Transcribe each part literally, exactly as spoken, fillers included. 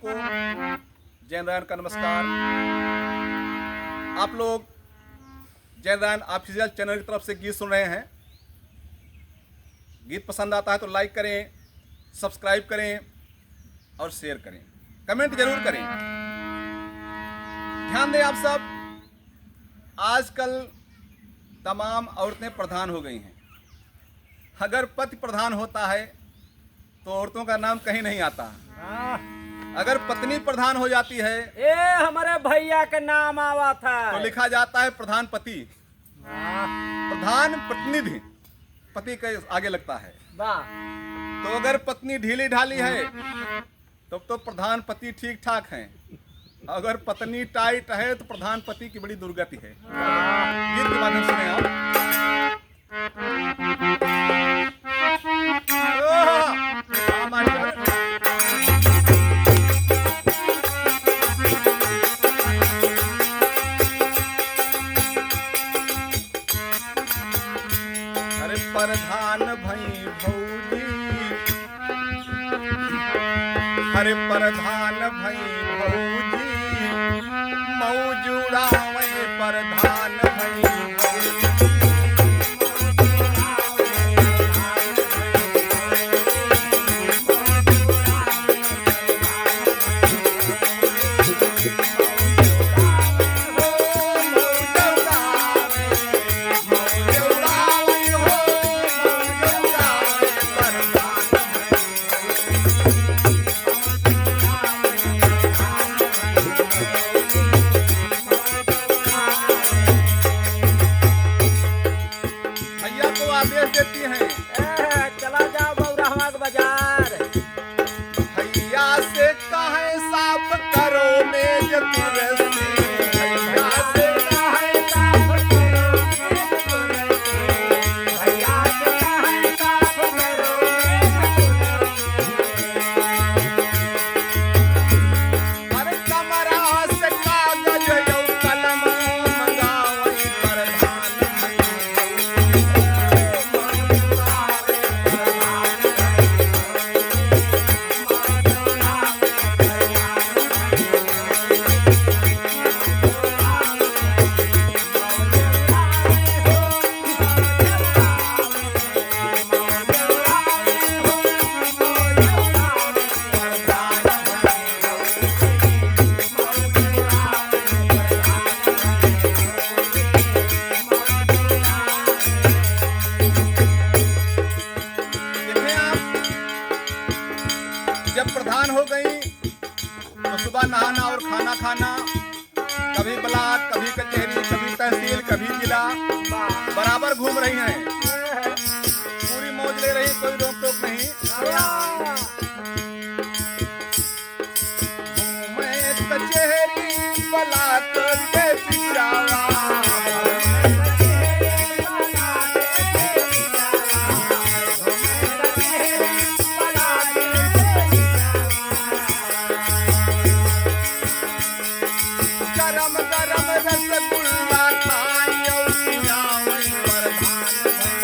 जय नारायण का नमस्कार। आप लोग जय नारायण ऑफिशियल चैनल की तरफ से गीत सुन रहे हैं। गीत पसंद आता है तो लाइक करें, सब्सक्राइब करें और शेयर करें, कमेंट जरूर करें। ध्यान दें आप सब, आजकल तमाम औरतें प्रधान हो गई हैं। अगर पति प्रधान होता है तो औरतों का नाम कहीं नहीं आता। हाँ। अगर पत्नी प्रधान हो जाती है, ए, हमारे भैया के नाम आवा था। तो लिखा जाता है प्रधान पति। हाँ। प्रधान प्रतिनिधि पति के आगे लगता है। वाह। तो अगर पत्नी ढीली ढाली है, तब तो प्रधान पति ठीक ठाक हैं। अगर पत्नी टाइट है तो प्रधान पति की बड़ी दुर्गति है। गीत के माध्यम से सुने आप। ओह! हाँ, मास्टर। अरे प्रधान भई भौजी, अरे प्रधान भई भौजी, मौज उड़ावे प्रधान भई भौजी। भैया को आदेश देती हैं। ए, चला जाओ बौरहवा के बाजार। भैया से कहे साफ करो मेज कुर्सी। भैया से कहे साफ करो मेज कुर्सी। भैया से कहे साफ करो मेज कुर्सी। अरे कमरा से कागज अउ कलम मंगावई प्रधान। देखें आप, जब प्रधान हो गई तो सुबह नहाना और खाना खाना, कभी ब्लॉक, कभी कचहरी, कभी तहसील, कभी जिला, बराबर घूम रही हैं। पूरी मौज ले रही, कोई रोक टोक नहीं। घूमे कचहरी ब्लॉक के बिचारा। गरम गरम रसगुल्ला खाई और खियावई प्रधान भई।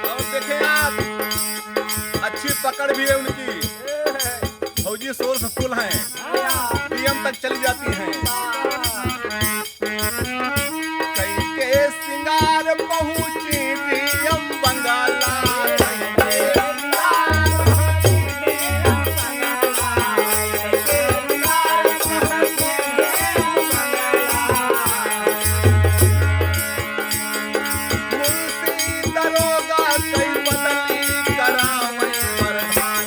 और देखें आप, अच्छी पकड़ भी है उनकी। भौजी सोर्स फुल हैं, डीएम तक चली जाती हैं। कई के सिंगार पहुँची डीएम बंगाला। मुंशी दरोगा कई बदली करावई प्रधान।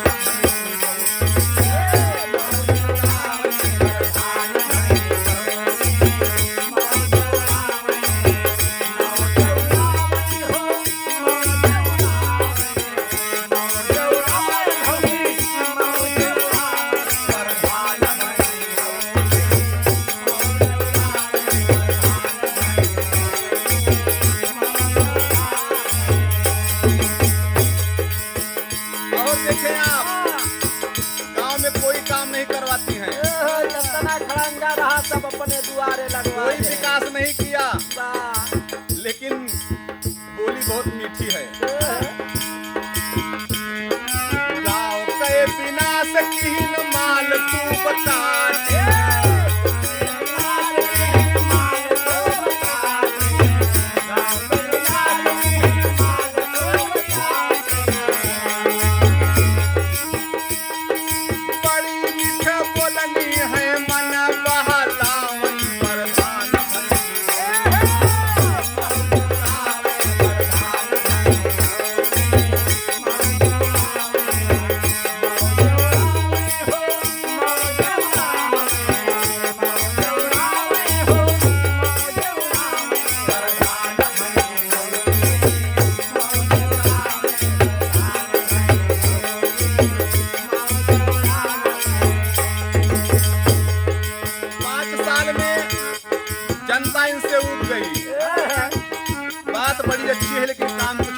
बहुत मीठी है। गाँव के विनाश कीन माल तू बता दे। बड़ी मीठ बोलनी है मन बहलावन प्रधान। पाँच साल में जनता इनसे ऊब गई। बात बड़ी अच्छी है, लेकिन काम कुछ